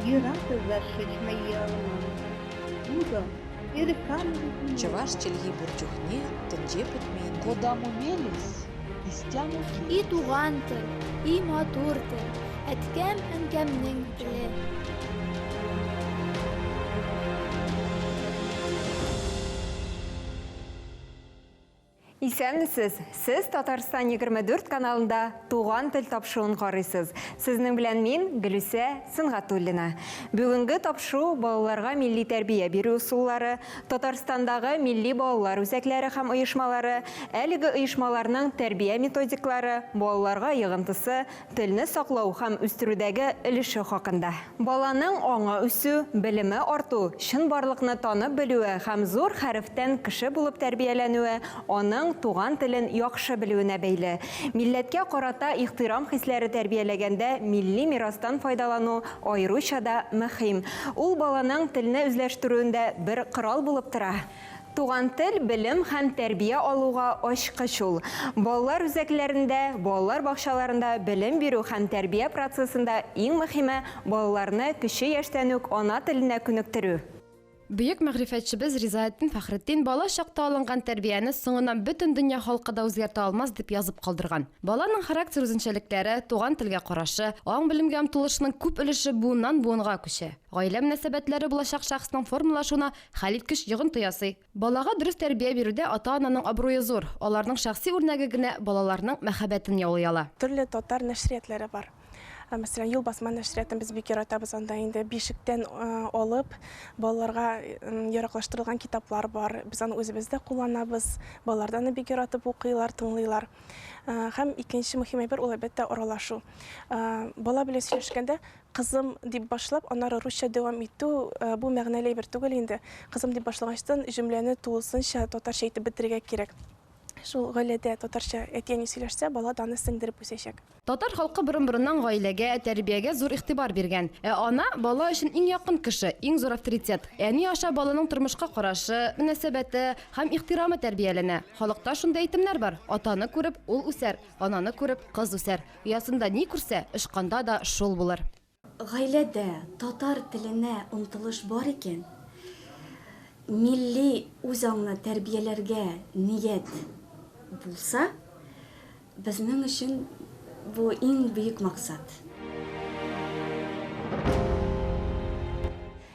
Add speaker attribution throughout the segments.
Speaker 1: Юрату зашить мои алманы. Буду
Speaker 2: Чӑваш чӗлхи пур чухне тӗнче пӗтмен.
Speaker 3: Кодамо мелесь, истямо
Speaker 4: И туган тел, и матур тел, әткәм-әнкәмнең теле.
Speaker 5: Исәнмесез! Сез Татарстан 24 каналында Туган тел тапшыруын карыйсыз. Сезнең белән мин, Гөлүсә Сөнгатуллина. Бүгенге тапшыру балаларга милли тәрбия бирү ысуллары, Татарстандагы милли балалар үзәкләре һәм оешмалары, әлеге оешмаларның тәрбия методиклары, балаларга йогынтысы, телне саклау һәм үстерүдәге өлеше хакында. Баланың аңы үсү, белеме арту, чынбарлыкны танып белүе һәм зур хәрефтән кеше булып тәрбияләнүе аның туган телен яхшы белүенә бәйле. Милләткә карата ихтирам хисләре тәрбияләгәндә милли мирастан файдалану аеруча да мөһим. Ул баланың телне үзләштерүендә бер корал булып тора. Туган тел, белем һәм тәрбия алуга ачкыч ул. Балалар үзәкләрендә, балалар бакчаларында белем бирү һәм тәрбия процессында иң мөһиме, балаларны кече яшьтән үк ана теленә күнектерү.
Speaker 6: Бөек мәгърифәтчебез Ризаэтдин Фәхретдин бала чакта алынган тәрбияне соңыннан бөтен дөнья халкы да үзгәртә алмас дип язып калдырган. Баланың характер үзенчәлекләре, туган телгә карашы, аң-белемгә омтылышының күп өлеше буыннан-буынга күчә. Гаилә мөнәсәбәтләре булачак шәхеснең формалашуына Хәлиткеч йогынты ясый. Балага дөрес тәрбия бирүдә ата-ананың абруе зур. Аларның шәхси үрнәге генә балаларның мәхәббәтен яулый ала.
Speaker 7: Төрле татар нәшриятләре бар. Мәсәлән, Юлбасма нәшриятын без бик яратабыз. Анда инде бишектән алып балаларга яраклаштырылган китаплар бар. Без аны үзебез дә кулланабыз. Балалар да аны бик яратып укыйлар, тыңлыйлар. Һәм икенче мөһим әйбер ул, әлбәттә, аралашу. Бала белән сөйләшкәндә Кызым дип башлап, аннары русча дәвам итү, бу мәгънәле әйбер түгел инде. Кызым дип башлагачтан, җөмләне тулысынча татарча әйтеп бетерергә кирәк. Шул гаиләдә татарча әти-әни сөйләшсә, бала да аны сеңдереп үсәчәк.
Speaker 6: Татар халкы борын-борыннан гаиләгә, тәрбиягә зур игътибар биргән. Ә ана, бала өчен иң якын кеше, иң зур авторитет. Әни аша баланың тормышка карашы, мөнәсәбәте һәм ихтирамы тәрбияләнә. Халыкта шундый әйтемнәр бар, Атаны күреп, ул үсәр, ананы күреп, кыз үсәр. Оясында ни күрсә, очканда да шул булыр.
Speaker 8: Гаиләдә татар теленә омтылыш бар икән, милли үзаңны тәрбияләргә ният булса, безнең өчен бу иң бөек максат.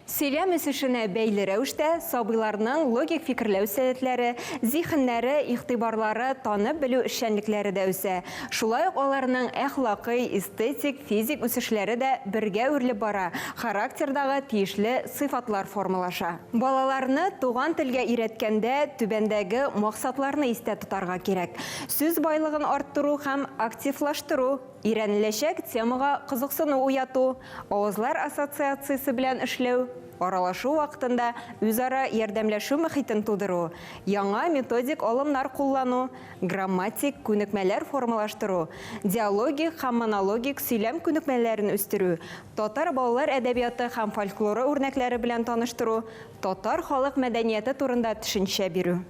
Speaker 5: Сөйләм үсешенә бәйле рәвештә, сабыйларның логик фикерләү сәләтләре, зиһеннәре, игътибарлары, танып белү эшчәнлекләре дә үсә. Шулай ук аларның әхлакый, эстетик, физик үсешләре дә бергә үрелеп бара, характердагы тиешле сыйфатлар формалаша. Балаларны туган телгә өйрәткәндә түбәндәге максатларны истә тотарга кирәк, сүз байлыгын арттыру һәм активлаштыру, Өйрәнеләчәк темага кызыксыну уяту, авазлар ассоциациясе белән эшләү, аралашу вакытында үзара ярдәмләшү мохитен тудыру, яңа методик алымнар куллану, грамматик күнекмәләр формалаштыру, диалогик һәм монологик сөйләм күнекмәләрен үстерү, татар балалар әдәбияты һәм фольклоры үрнәкләре белән таныштыру, татар халык мәдәнияте турында төшенчә бирү.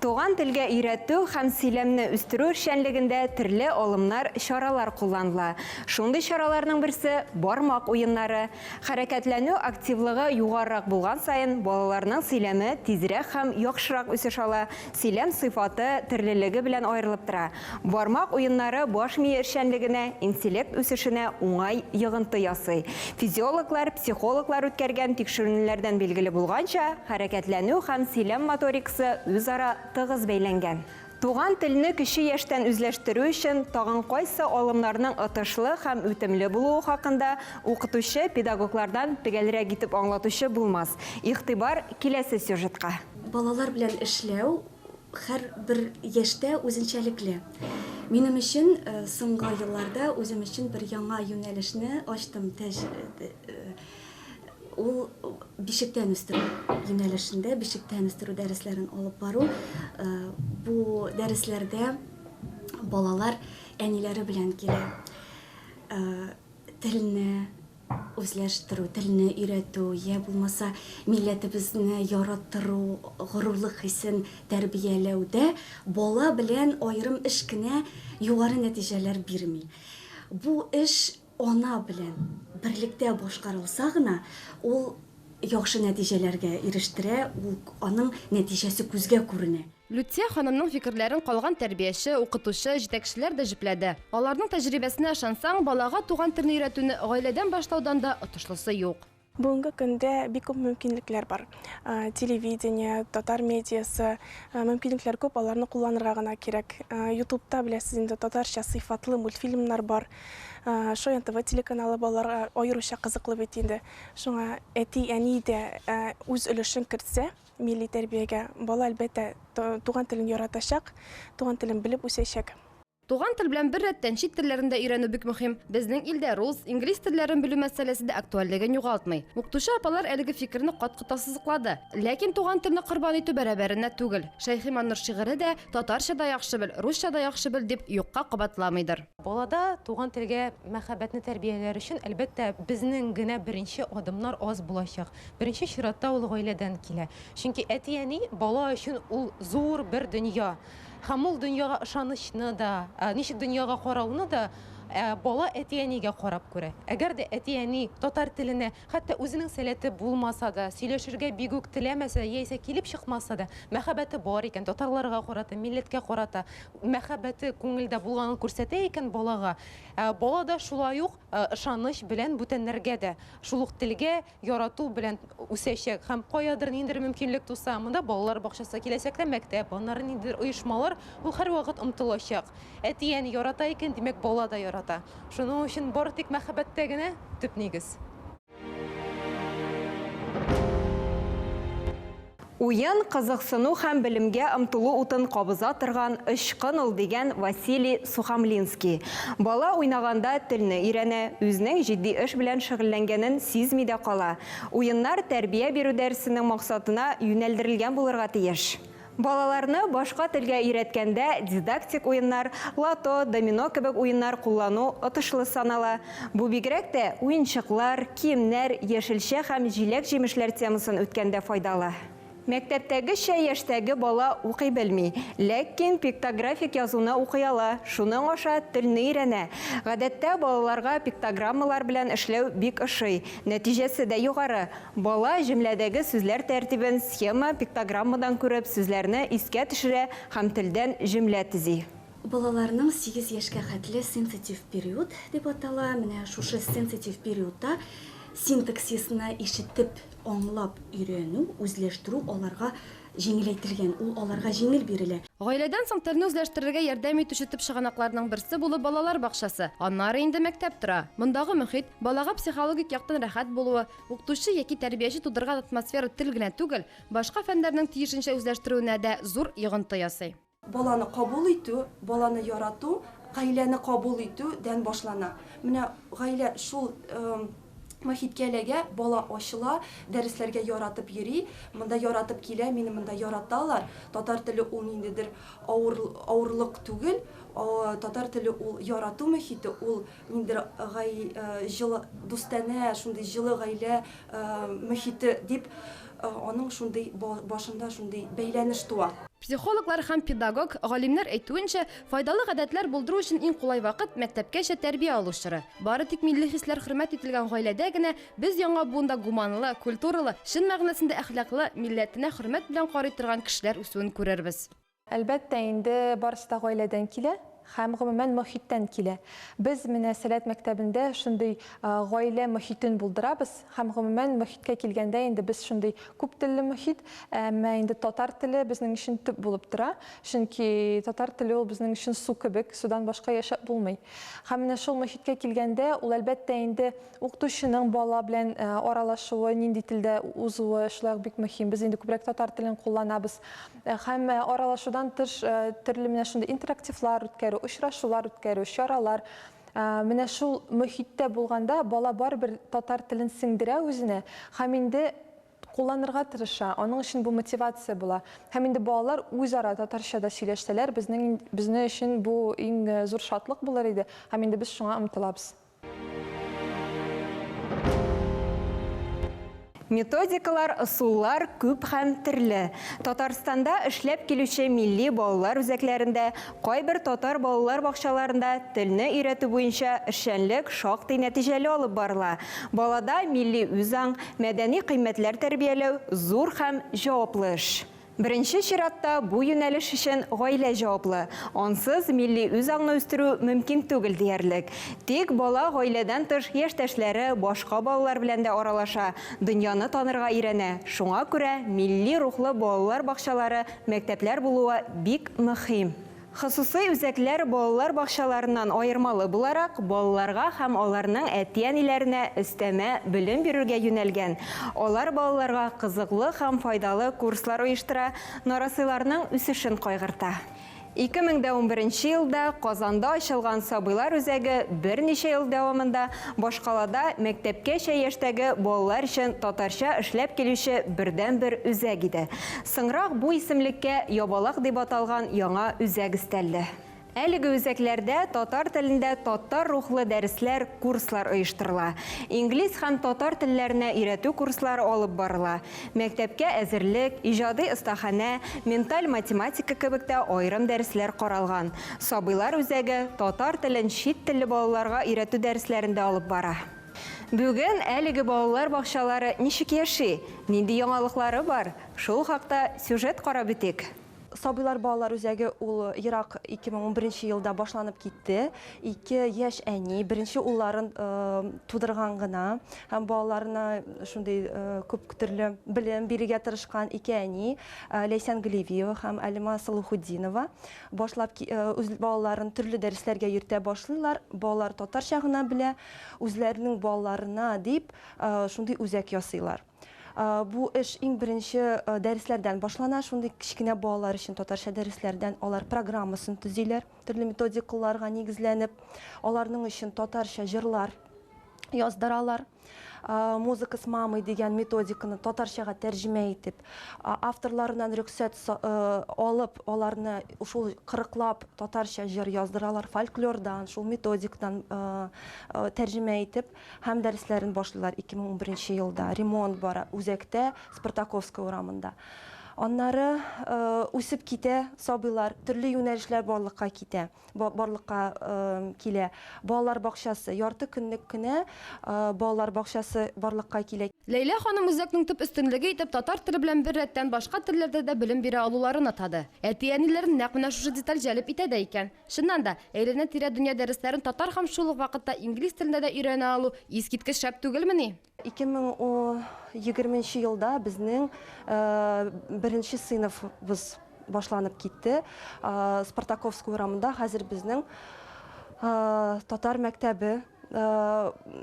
Speaker 5: Туган телгә өйрәтү һәм сөйләмне үстерү эшчәнлегендә төрле алымнар, чаралар кулланыла. Шундый чараларның берсе, бармак уеннары. Хәрәкәтләнү активлыгы югарырак булган саен, балаларның сөйләме тизрәк һәм яхшырак үсеш ала, сөйләм сыйфаты, төрлелеге белән аерылып тора. Бармак уеннары баш мие эшчәнлегенә, интеллект үсешенә уңай йогынты ясый. Физиологлар, психологлар үткәргән тикшеренүләрдән билгеле булганча, хәрәкәтләнү һәм сөйләм моторикасы үзара тыгыз бәйләнгән. Туган телне кече яшьтән үзләштерү өчен тагын кайсы алымнарның отышлы һәм үтемле булуы хакында укытучы педагоглардан төгәлрәк итеп аңлатучы булмас. Игътибар, киләсе сюжетка.
Speaker 8: Балалар белән эшләү Һәрбер яшьтә үзенчәлекле. Минем өчен соңгы елларда үзем өчен бер яңа юнәлешне ачтым, тәҗ ул бишектән үстерү юнәлешендә, бишектән үстерү дәресләрен алып бару. Бу дәресләрдә балалар әниләре белән килә. Телне үзләштерү, телне өйрәтү, йә булмаса милләтебезне яраттыру, горурлык хисен тәрбияләүдә бала белән аерым эш кенә югары нәтиҗәләр бирми. Бу эш ана белән берлектә башкарылса гына, ул яхшы нәтиҗәләргә ирештерә, ул аның нәтиҗәсе күзгә күренә.
Speaker 6: Люция ханымның фикерләрен калган тәрбияче, укытучы, җитәкчеләр дә җөпләде. Аларның тәҗрибәсенә ышансаң, балага туган телне өйрәтүне гаиләдән башлаудан да отышлысы юк.
Speaker 7: Бүгенге көндә бик күп мөмкинлекләр бар. Телевидение, татар медиасы, мөмкинлекләр күп, аларны кулланырга гына кирәк. Ютубта, беләсез инде, татарча сыйфатлы мультфильмнар бар. Шаян ТВ телеканалы балаларга аеруча кызыклы бит инде. Шуңа әти-әни дә үз өлешен кертсә милли тәрбиягә, бала, әлбәттә, туган телен яратачак, туган телен белеп үсәчәк.
Speaker 6: Туган тел белән беррәттән чит телләрне дә өйрәнү бик мөһим. Безнең илдә рус, инглиз телләрен белү мәсьәләсе дә актуальлеген югалтмый. Укытучы апалар әлеге фикерне кат-кат ассызыклады. Ләкин туган телне корбан итү бәрабәренә түгел. Шәйхи Маннур шигыре дә, Татарча да яхшы бел, русча да яхшы бел, дип юкка кабатламыйдыр.
Speaker 9: Балада туган телгә мәхәббәтне тәрбияләр өчен, әлбәттә, безнең генә беренче адымнар аз булачак. Беренче чиратта ул гаиләдән килә. Чөнки әти-әни бала өчен ул зур бер дөнья. Һәм ул дөньяга ышанычны да, ничек дөньяга карауны да бала әти-әнигә карап күрә. Әгәр дә әти-әни татар теленә, хәтта үзенең сәләте булмаса да, сөйләшергә бик үк теләмәсә дә, яисә килеп чыкмаса да, мәхәббәте бар икән, татарларга карата, милләткә карата мәхәббәте күңелдә булганын күрсәтә икән балага, бала да шулай ук ышаныч белән бүтәннәргә дә шул ук телгә ярату белән үсәчәк һәм каядыр ниндидер мөмкинлек туса, монда балалар бакчасы, киләчәктә мәктәп, аннары ниндидер оешмалар, ул һәрвакыт омтылачак. Әти-әни ярата икән, димәк, бала да ярата. Шуның өчен бары тик мәхәббәттә генә төп нигез.
Speaker 5: Уен, кызыксыну һәм белемгә омтылу утын кабыза торган очкын ул, дигән Василий Сухомлинский. Бала уйнаганда телне өйрәнә, үзенең җитди эш белән шөгыльләнгәнен сизми дә кала. Уеннар тәрбия бирү дәресенең максатына юнәлдерелгән булырга тиеш. Балаларны башка телгә өйрәткәндә дидактик уеннар, лото, домино кебек уеннар куллану отышлы санала. Бу бигрәк тә уенчыклар, киемнәр, яшелчә һәм җиләк-җимешләр темасын үткәндә файдалы. Мәктәптәгечә яшьтәге бала укый белми, ләкин пиктографик язуны укый ала, шуның аша телне өйрәнә. Гадәттә, балаларга пиктограммалар белән эшләү бик ошый. Нәтиҗәсе дә югары. Бала җөмләдәге сүзләр тәртибен схема, пиктограммадан күреп, сүзләрне искә төшерә һәм телдән җөмлә төзи.
Speaker 8: Балаларның сигез яшькә хәтле сенситив период дип атала. Менә шушы сенситив периодта синтаксисны ишетеп, аңлап өйрәнү, үзләштерү аларга җиңеләйтелгән, ул аларга җиңел бирелә.
Speaker 6: Гаиләдән соң телне үзләштерергә ярдәм итүче төп чыганакларның берсе булып балалар бакчасы, аннары инде мәктәп тора. Мондагы мохит, балага психологик яктан рәхәт булуы, укытучы яки тәрбияче тудырган атмосфера тел генә түгел, башка фәннәрнең тиешенчә үзләштерүенә дә зур йогынты ясый.
Speaker 10: Баланы кабул итү, баланы ярату гаиләне кабул итү дән башлана. Менә гаилә шул мохиткә эләгә, бала ачыла, дәресләргә яратып йөри, монда яратып килә, мине монда яраталар. Татар теле ул ниндидер авыр, авырлык түгел, татар теле ул ярату мохите, ул ниндидер гай, җылы, дустанә, шундый җылы гаилә мохите дип, аның шундый башында шундый бәйләнеш туа.
Speaker 6: Психологлар һәм педагог, галимнәр әйтүенчә, файдалы гадәтләр булдыру өчен иң кулай вакыт, мәктәпкәчә тәрбия алу чоры. Бары тик милли хисләр хөрмәт ителгән гаиләдә генә без яңа буында гуманлы, культуралы, чын мәгънәсендә әхлаклы, милләтенә хөрмәт белән карый торган кешеләр үсүен күрербез.
Speaker 11: Әлбәттә инде, барысы да гаиләдән килә һәм гомумән мохиттән килә. Без менә Сәләт мәктәбендә шундый гаилә мохитен булдырабыз һәм гомумән мохиткә килгәндә инде без шундый күп телле мохит, әмма инде татар теле безнең өчен төп булып тора, чөнки татар теле ул безнең өчен су кебек, судан башка яшәп булмый. Һәм менә шул мохиткә килгәндә, ул әлбәттә инде укытучының бала белән аралашуы, нинди телдә узуы шулай ук бик мөһим. Без инде күбрәк татар телен кулланабыз. Һәм аралашудан тыш төрле менә шундый интерактивлар үткәрү, очрашулар үткәрү, чаралар. Менә шул мохиттә булганда бала барыбер татар телен сеңдерә үзенә һәм инде кулланырга тырыша. Аның өчен бу мотивация була. Һәм инде балалар үзара татарча да сөйләшсәләр, безнең безнең өчен бу иң зур шатлык булыр иде һәм инде без шуңа омтылабыз.
Speaker 5: Методикалар, ысуллар күп һәм төрле. Татарстанда эшләп килүче милли балалар үзәкләрендә, кайбер татар балалар бакчаларында телне өйрәтү буенча эшчәнлек шактый нәтиҗәле алып барыла. Балада милли үзаң, мәдәни кыйммәтләр тәрбияләү зур һәм җаваплы эш. Беренче чиратта бу юнәлеш өчен гаилә җаваплы. Ансыз милли үзаңны үстерү мөмкин түгел диярлек. Тик бала гаиләдән тыш яшьтәшләре, башка балалар белән дә аралаша, дөньяны танырга өйрәнә. Шуңа күрә милли рухлы балалар бакчалары, мәктәпләр булуы бик мөһим. Хосусый үзәкләр балалар бакчаларыннан аермалы буларак, балаларга һәм аларның әти-әниләренә өстәмә белем бирүгә юнәлгән. Алар балаларга кызыклы һәм файдалы курслар оештыра, нарасыйларның үсешен кайгырта. 2011 елда Казанда ачылган Сабыйлар үзәге берничә ел дәвамында башкалада мәктәпкәчә яшьтәге балалар өчен татарча эшләп килүче бердәнбер үзәк иде. Соңрак бу исемлеккә Ябалак дип аталган яңа үзәк өстәлде. Әлеге үзәкләрдә татар телендә татар рухлы дәресләр, курслар оештырыла. Инглиз һәм татар телләренә өйрәтү курслары алып барыла. Мәктәпкә әзерлек, иҗади остаханә, менталь математика кебек тә аерым дәресләр каралган. Сабыйлар үзәге татар телен чит телле балаларга өйрәтү дәресләрен дә алып бара. Бүген әлеге балалар бакчалары ничек яши, нинди яңалыклары бар, шул хакта сюжет карап үтик.
Speaker 10: Сабыйлар балалар үзәге ул ерак 2011 елда башланып китте. Ике яшь әни беренче улларын тудырган гына һәм балаларына шундый күп төрле белем бирергә тырышкан ике әни, Ләйсән Галивиева һәм Әлима Салахутдинова башлап үз балаларын төрле дәресләргә йөртә башлыйлар. Балалар татарча гына белә, үзләренең балаларына дип шундый үзәк ясыйлар. Бу эш иң беренче дәресләрдән башлана, шундый кечкенә балалар өчен татарча дәресләрдән алар программасын төзиләр, төрле методикаларга нигезләнеп, аларның өчен татарча җырлар яздыралар. Музыка с мамой дигән методиканы татарчага тәрҗемә итеп, авторларыннан рөхсәт алып, аларны шул кырыклап татарча җыр яздыралар, фольклордан, шул методикадан тәрҗемә итеп һәм дәресләрен башлыйлар 2011 елда. Ремонт бара үзәктә, Спартаковская урамында. Аннары үсеп китә сабыйлар, төрле юнәлешләр барлыкка китә. Барлыкка килә. Балалар бакчасы, ярты көнлек кенә балалар бакчасы барлыкка килә.
Speaker 6: Ләйлә ханым үзәкнең төп өстенлеге итеп татар теле белән беррәттән башка телләрдә дә белем бирә алуларын атады. Әти-әниләрне нәкъ менә шушы деталь җәлеп итә дә икән. Чыннан да, әйләнә-тирә дөнья дәресләрен татар һәм шул ук вакытта инглиз телендә дә өйрәнә алу искиткеч шәп түгелмени?
Speaker 10: 2020 нче елда безнең беренче сыйныфыбыз башланып китте. Спартаковская урамында хәзер безнең татар мәктәбе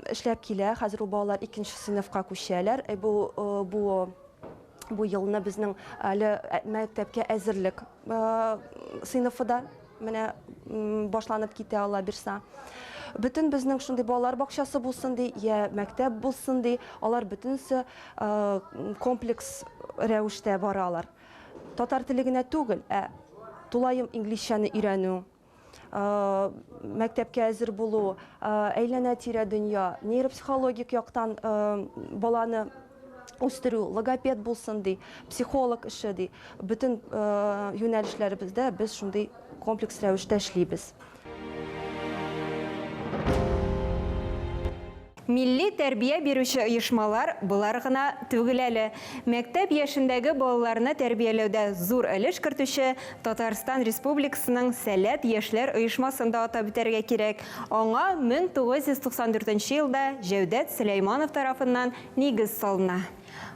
Speaker 10: эшләп килә. Хәзер ул балалар икенче сыйныфка күчәләр. Бу бу бу елны безнең әле мәктәпкә әзерлек сыйныфы да менә башланып китә Алла бирса. Бөтен безнең шундый балалар бакчасы булсын ди, я мәктәп булсын ди, алар бөтенесе комплекс рәвештә баралар. Татар теле генә түгел, ә тулаем инглизчәне өйрәнү, мәктәпкә әзер булу, әйләнә-тирә дөнья, нейропсихологик яктан баланы үстерү, логопед булсын ди, психолог эше ди. Бөтен юнәлешләребездә без шундый комплекс рәвештә эшлибез.
Speaker 5: Милли тәрбия бирүче оешмалар болар гына түгел әле. Мәктәп яшендәге балаларны тәрбияләүдә зур өлеш кертүче Татарстан Республикасының Сәләт яшьләр оешмасын да атап үтәргә кирәк. Аңа 1994 елда Җәүдәт Сөләйманов тарафыннан нигез салына.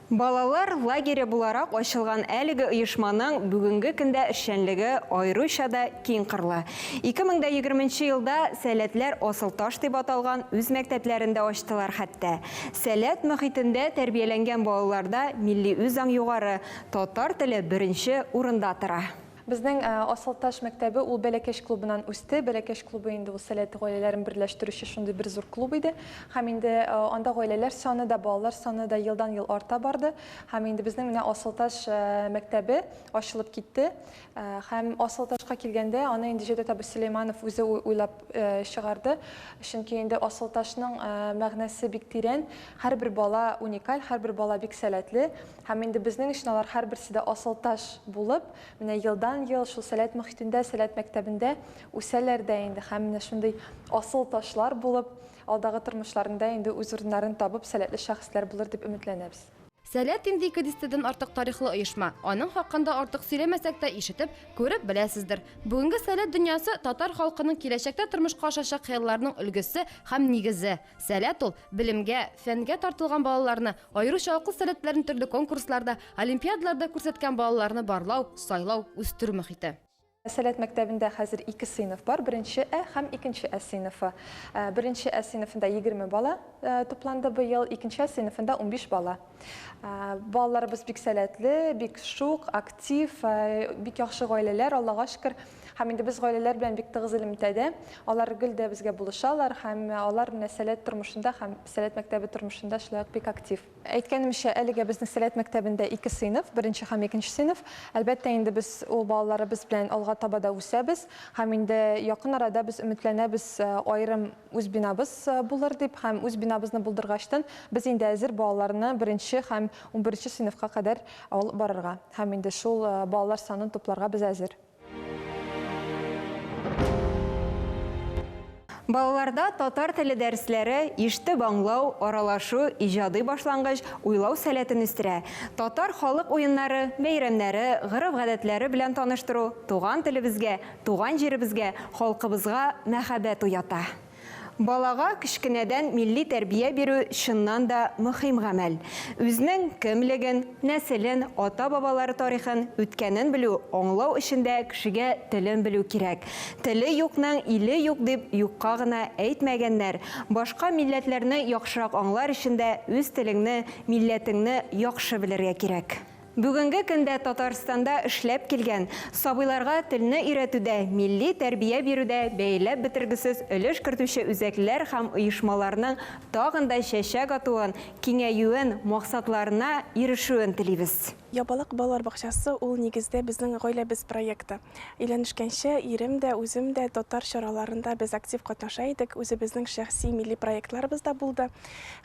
Speaker 5: Балалар лагере буларак ачылган әлеге оешманың бүгенге көндә эшчәнлеге аеруча да киң кырлы. 2020 нче елда Сәләтләр асылташ дип аталган үз мәктәпләрен дә ачтылар хәтта. Сәләт мохитендә тәрбияләнгән балаларда милли үзаң югары, татар теле беренче урында тора.
Speaker 11: Безнең Асылташ мәктәбе ул Бәләкәч клубыннан үсте. Бәләкәч клубы инде ул Сәләт гаиләләрен берләштерүче шундый бер зур клуб иде. Һәм инде анда гаиләләр саны да, балалар саны да елдан-ел арта барды. Һәм инде безнең менә Асылташ мәктәбе ачылып китте. Һәм Асылташка килгәндә, аны инде Җәүдәт абый Сөләйманов үзе уйлап чыгарды. Чөнки инде Асылташның мәгънәсе бик тирән. Һәрбер бала уникаль, һәрбер бала бик сәләтле. Һәм инде безнең өчен алар һәрберсе дә асылташ булып, менә елдан-ел шул Сәләт мохитендә, Сәләт мәктәбендә үсәләр дә инде һәм менә шундый асыл ташлар булып, алдагы тормышларында инде үз урыннарын табып, сәләтле шәхесләр булыр дип өметләнәбез.
Speaker 6: Сәләт инде ике дистәдән артык тарихлы оешма. Аның хакында артык сөйләмәсәк тә, ишетеп, күреп беләсездер. Бүгенге Сәләт дөньясы, татар халкының киләчәктә тормышка ашачак хыялларының өлгесе һәм нигезе. Сәләт ул, белемгә, фәнгә тартылган балаларны, аеруча акыл сәләтләрен төрле конкурсларда, олимпиадаларда күрсәткән балаларны барлау, сайлау, үстерү мохите.
Speaker 11: Сәләт мәктәбендә хәзер ике сыйныф бар, беренче Ә һәм икенче Ә сыйныфы. Беренче Ә сыйныфында 20 бала тупланды быел, икенче Ә сыйныфында 15 бала. Балаларыбыз бик сәләтле, бик шук, актив, бик яхшы гаиләләр, Аллага шөкер. Һәм инде без гаиләләр белән бик тыгыз элемтәдә. Алар гел дә безгә булышалар һәм алар менә Сәләт тормышында һәм Сәләт мәктәбе тормышында шулай ук бик актив. Әйткәнемчә, әлегә безнең Сәләт мәктәбендә ике сыйныф, беренче һәм икенче сыйныф. Әлбәттә инде без ул балаларыбыз белән алга таба да үсәбез һәм инде якын арада без өметләнәбез аерым үз бинабыз булыр дип һәм үз бинабызны булдыргачтын без инде әзер балаларны беренче һәм унберенче сыйныфка кадәр алып барырга һәм инде шул балалар санын тупларга без әзер.
Speaker 5: Балаларда татар теле дәресләре ишетеп аңлау, аралашу, иҗади башлангыч, уйлау сәләтен үстерә. Татар халык уеннары, бәйрәмнәре, гореф-гадәтләре белән таныштыру туган телебезгә, туган җиребезгә, халкыбызга мәхәббәт уята. Балага кечкенәдән милли тәрбия бирү чыннан да мөһим гамәл. Үзенең кемлеген, нәселен, ата-бабалары тарихын, үткәнен белү, аңлау өчен дә кешегә телен белү кирәк. Теле юкның иле юк дип юкка гына әйтмәгәннәр. Башка милләтләрне яхшырак аңлар өчен дә үз телеңне, милләтеңне яхшы белергә кирәк. Бүгенге көндә Татарстанда эшләп килгән, сабыйларга телне өйрәтүдә, милли тәрбия бирүдә бәяләп бетергесез өлеш кертүче үзәкләр һәм оешмаларның тагын да чәчәк атуын, киңәюен, максатларына ирешүен телибез.
Speaker 7: Ябалак балалар бакчасы ул нигездә безнең гаиләбез проекты. Өйләнешкәнче ирем дә, үзем дә татар чараларында без актив катнаша идек, үзебезнең шәхси милли проектларыбыз да булды.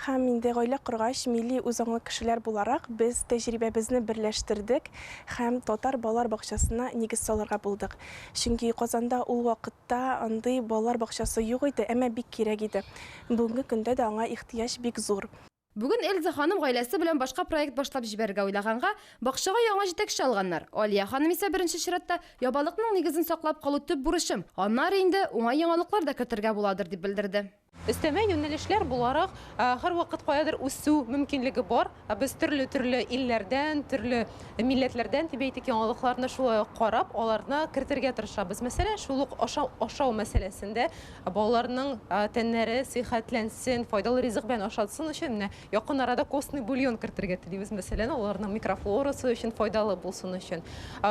Speaker 7: Һәм инде гаилә коргач, милли үзаңлы кешеләр буларак, без тәҗрибәбезне берләштердек һәм татар балалар бакчасына нигез салырга булдык. Чөнки Казанда ул вакытта андый балалар бакчасы юк иде, әмма бик кирәк иде. Бүгенге көндә дә аңа ихтыяҗ бик зур.
Speaker 6: Бүген Эльза ханым гаиләсе белән башка проект башлап җибәрергә уйлаганга, бакчага яңа җитәкче алганнар. Алия ханым исә беренче чиратта, Ябалыкның нигезен саклап калу төп бурычым, аннары инде уңай яңалыклар да кертергә буладыр, дип белдерде.
Speaker 9: Өстәмә юнәлешләр буларак, һәрвакыт каядыр үсү мөмкинлеге бар. Без төрле-төрле илләрдән, төрле милләтләрдән дип әйтик, яңалыкларны шулай ук карап, аларны кертергә тырышабыз. Мәсәлән, шул ук ашау, ашау мәсьәләсендә балаларның тәннәре сыйхәтләнсен, файдалы ризык белән ашатсын өчен, менә якын арада костный бульон кертергә телибез, мәсәлән, аларның микрофлорасы өчен файдалы булсын өчен.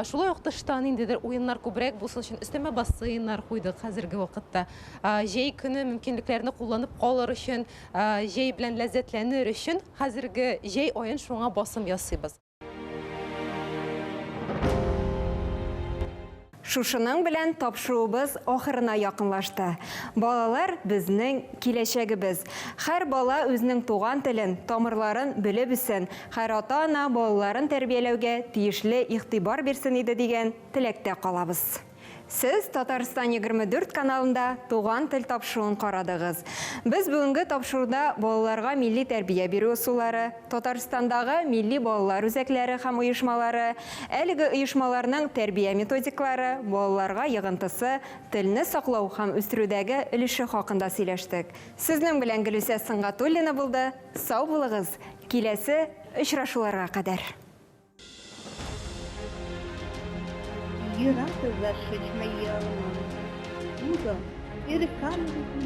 Speaker 9: Шулай ук тышта ниндидер уеннар күбрәк булсын өчен өстәмә бассейннар куйдык хәзерге вакытта. Җәй көне мөмкинлекләрне кулланып калыр өчен, җәй белән ләззәтләнер өчен хәзерге җәй аен шуңа басым ясыйбыз.
Speaker 5: Шушының белән тапшыруыбыз ахырына якынлашты. Балалар безнең киләчәгебез. Һәр бала үзенең туган телен, тамырларын белеп үссен, һәр ата-ана балаларын тәрбияләүгә тиешле игътибар бирсен иде дигән теләктә калабыз. Сез Татарстан 24 каналында Туган тел тапшыруын карадыгыз. Без бүгенге тапшыруда балаларга милли тәрбия бирү ысуллары, Татарстандагы милли балалар үзәкләре һәм оешмалары, әлеге оешмаларның тәрбия методиклары, балаларга йогынтысы, телне саклау һәм үстерүдәге өлеше хакында сөйләштек. Сезнең белән Гөлүсә Сөнгатуллина булды. Сау булыгыз! Киләсе очрашуларга кадәр!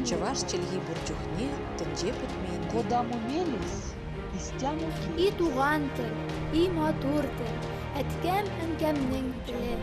Speaker 2: Чӑваш чӗлхи пур чухне тӗнче пӗтмен тет.
Speaker 3: Кодамо мелесь, истямо
Speaker 4: И туган тел, и матур тел, әткәм-әнкәмнең теле.